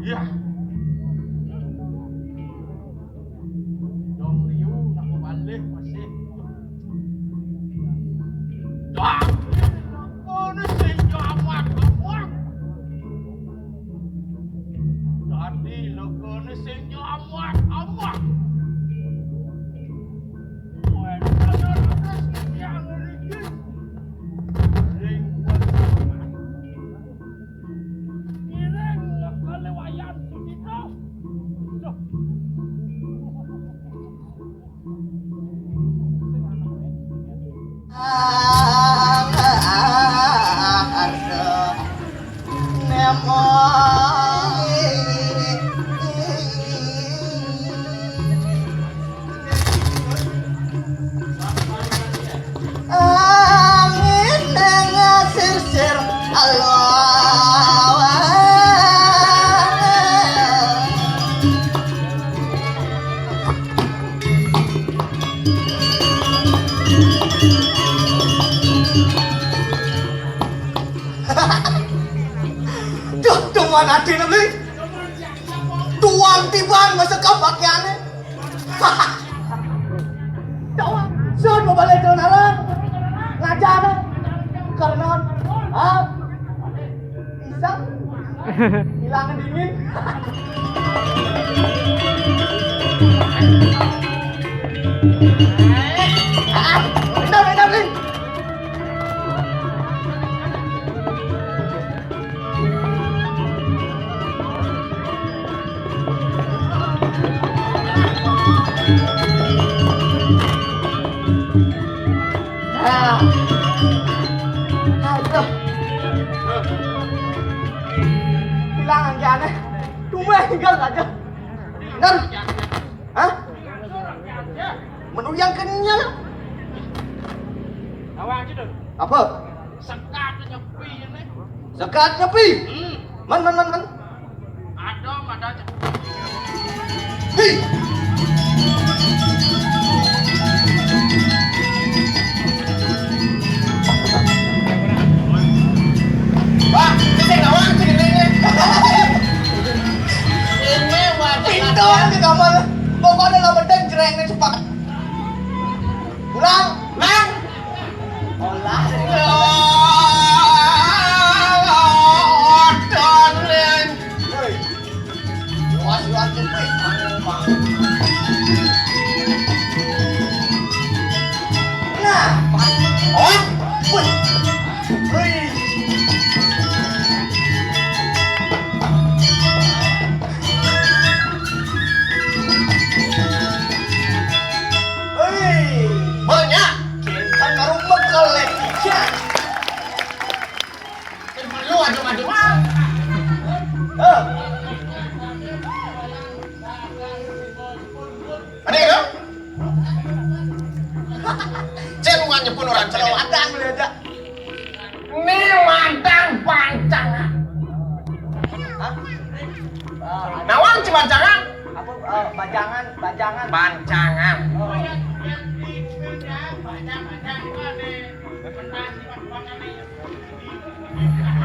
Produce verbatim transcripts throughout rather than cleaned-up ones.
Iya. Dong liu nak balik masih. Dah. Ono sing nyamat awak. Tadi lego ono sing nyamat awak. Wah, terus yang riki. Ring. Ngiring kali Wayan Sucipto. Loh. Angin nang sir-sir Allah. Duh, duman ati nembe. Tuan tiban masa kapakiane. Doang. Sun mau balik ke Naran. Ngajar. Karena, ha? Isang. Hilang dingin. Ah, bentar, bentar, bentar. Nah. Aduh. Hilang anggarannya. Cuma tinggal aja. Bener. Hah? Menuyang kenyal. Apa? Sekat nyepi ini. Sekat nyepi? Hmm. Men, men, men, men. Ada, ada. Hi. Wah, sing awak sing ini. Ini wajah. Pintu di kamar. Pokoknya lah penting jerengnya cepat. Pulang. Pulang. Olah. Woi. Luas, luas, luas. Nah, pas. Oh. Woi. Woi. Hei, banyak. Kita baru bekal lagi. Ya. Kan perlu ada macam. Eh. Ada ya? Cen bukan nyebut orang cen. Kalau ada boleh aja. Ini madang pancangan. Hah? Nawan si pancangan? Apa, eh, bajangan, bajangan. Pancangan. Oh.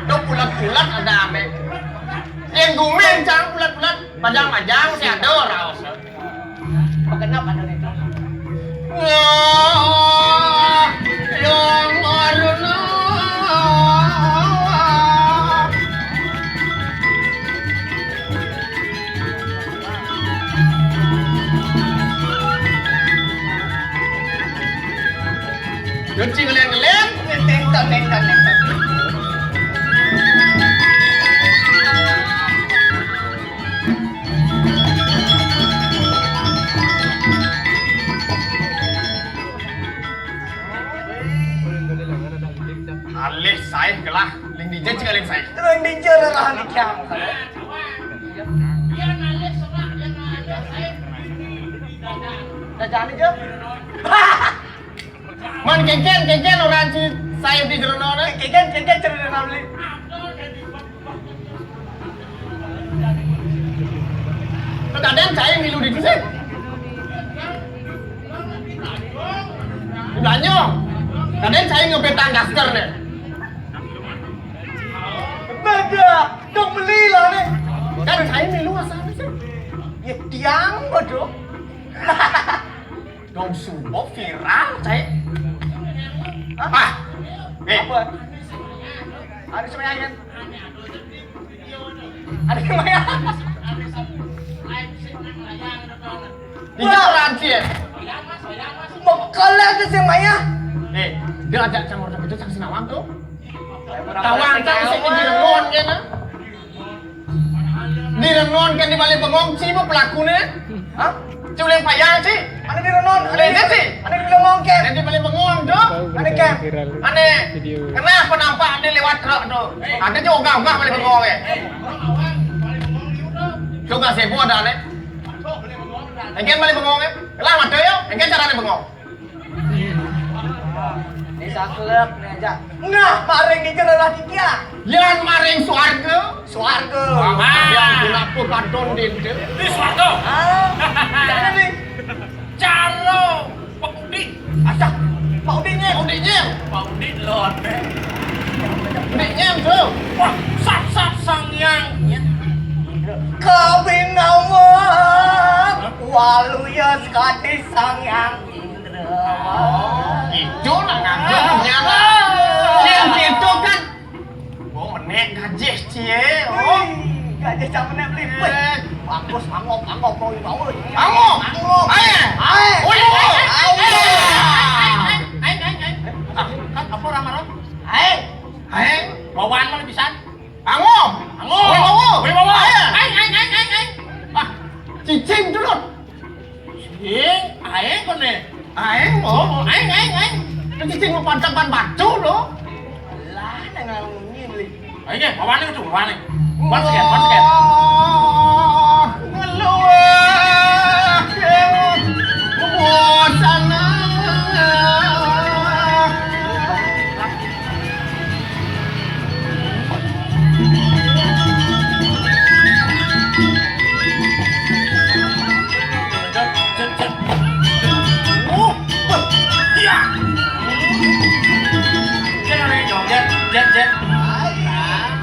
Tuh bulat-bulat ada ame. Yang gumen cang bulat-bulat, panjang-panjang si ada raos. Pagenep ada itu. Wah, yang aruna. Cuci ngelen-ngelen. Nenteng, nenteng, nenteng. Alih sae gelah, ling dija cing ling sae. Ling dija lah ni kiam. Dah jangan aja. Man kengken, kengken orang si sae di gerono ne. Kengken, kengken cerita namli. Kadang saya milu di sini. Belanja. Kadang saya ngebetang daster ne. Beda, dong beli lah ne. Kan saya milu asal sih. Ya tiang bodoh. Dong subo viral, cai. Hah? Ah, eh. Apa? Ada semuanya. Ada semuanya. Tiga orang sih. Bekal ada semuanya. Eh, dia ajak campur itu saksi nawang tuh. Tawang cang sing di rengon kene. Di rengon kan di balik bengong ci mo pelakune. Hah? Ci uleng payah ci. Ane di rengon, ane di ci. Ane di rengon ken. Ane di balik bengong do. Ane ken. Ane kena penampak ane lewat truk do. Ada ci ogah-ogah balik bengong e. Coba sebo ada ane. Engken balik bengong e. Lah ada yo. Engken carane bengong. Ini saklek nih aja. Nah, maring iki lelaki kia. Yan maring swarga. Swarga. Yang kenapa kadon dente? Di swarga. Ah, jangan nih. Caro Pak Udi. Ada Pak Udi nih. Pak Udi nih. Pak Udi lon. Udi nih tuh. Wah, sat sat sang yang. Kawin nama waluya sekati sang yang. Itu nak ngajak nyala. Yang itu kan. Oh, menek gajah cie. Oh, gajah cak menek beli. Bagus, angop, angop, mau dibawa. Angop. Angop. Ayo. Ayo. Oh, iya. Ayo. Ayo, ayo, ayo. Kan apa orang marah? Ayo. Ayo. Bawaan mana bisa? Angop. Angop. Wih, bawa. Wih, bawa. Ayo. Ayo, ayo, ayo, ayo. Ah, cicing dulu. Sing, aeng kene. Aeng, oh. Oh, aeng, aeng, aeng. Kan cicing mau pantakan batu, loh. Lah, nang ngunyi, beli. Ayo, bawane itu, bawane. Once again, once again. Wah, ngeluh, ya. Bosan, ah.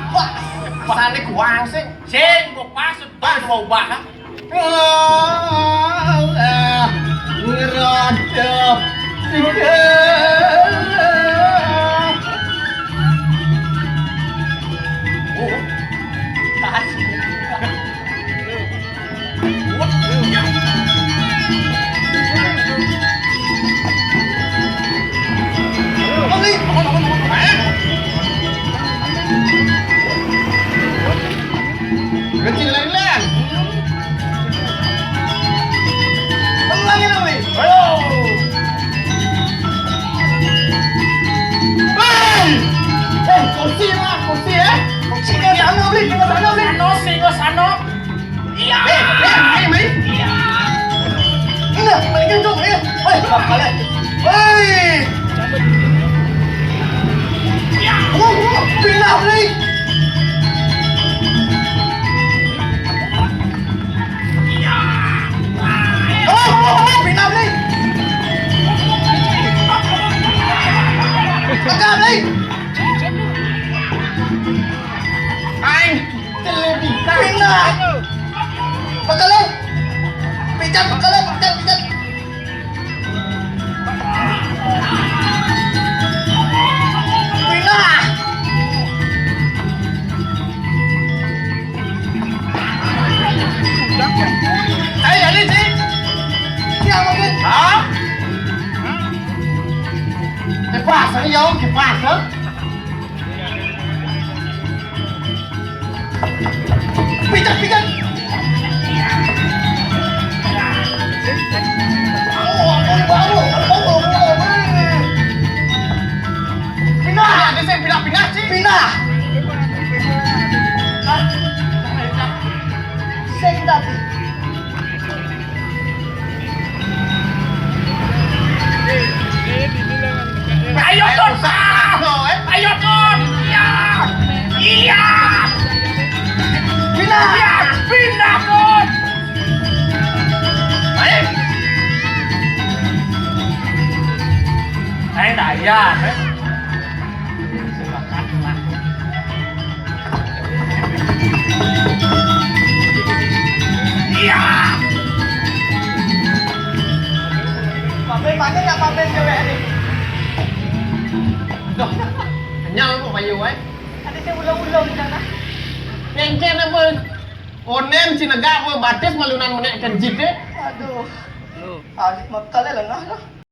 Wah, pesane kuang sing. Sing, kok pas, pas mau bahas. Ngerodoh. Kecil lain-lain. Ulangi lagi. Ayo. Hei! Eh, kursi lah, kursi ya. Kursi ke sana, beli, ke sana, beli. Sano, sing, sano. Iya. Eh, eh, mai, mai. Iya. Nah, balikin dong, ya. Woi, bakalan. Woi. Balik! Balik! Balik! Pindah, balik! Pegang, balik! Aing, jelebi, pindah! Pegang, balik! Pijat, pegang, balik! Pijat, pijat! Pindah! Ayo, jadi, Cik. Siap, mungkin. Hah? Kipas, ayo, kipas, ha? Pijat, pijat. Aduh, ampun, bau, bau, bau, bau. Pindah. Ada saya pindah-pindah, Cik. Pindah. Sing tadi. Ayo, Tun! Ayo, Tun! Iya! Iya! Pindah! Iya! Pindah, Tun! Ayo! Ayo, dah, iya. Iya. Pamer, pamer, nak pamer cewek ni. Duh, kenyal kok payu, eh. Ada saya ulang-ulang di sana. Kengken apa? Onen si negak apa batis malunan menek kenjit, eh. Aduh. Adik mekal lengah lah.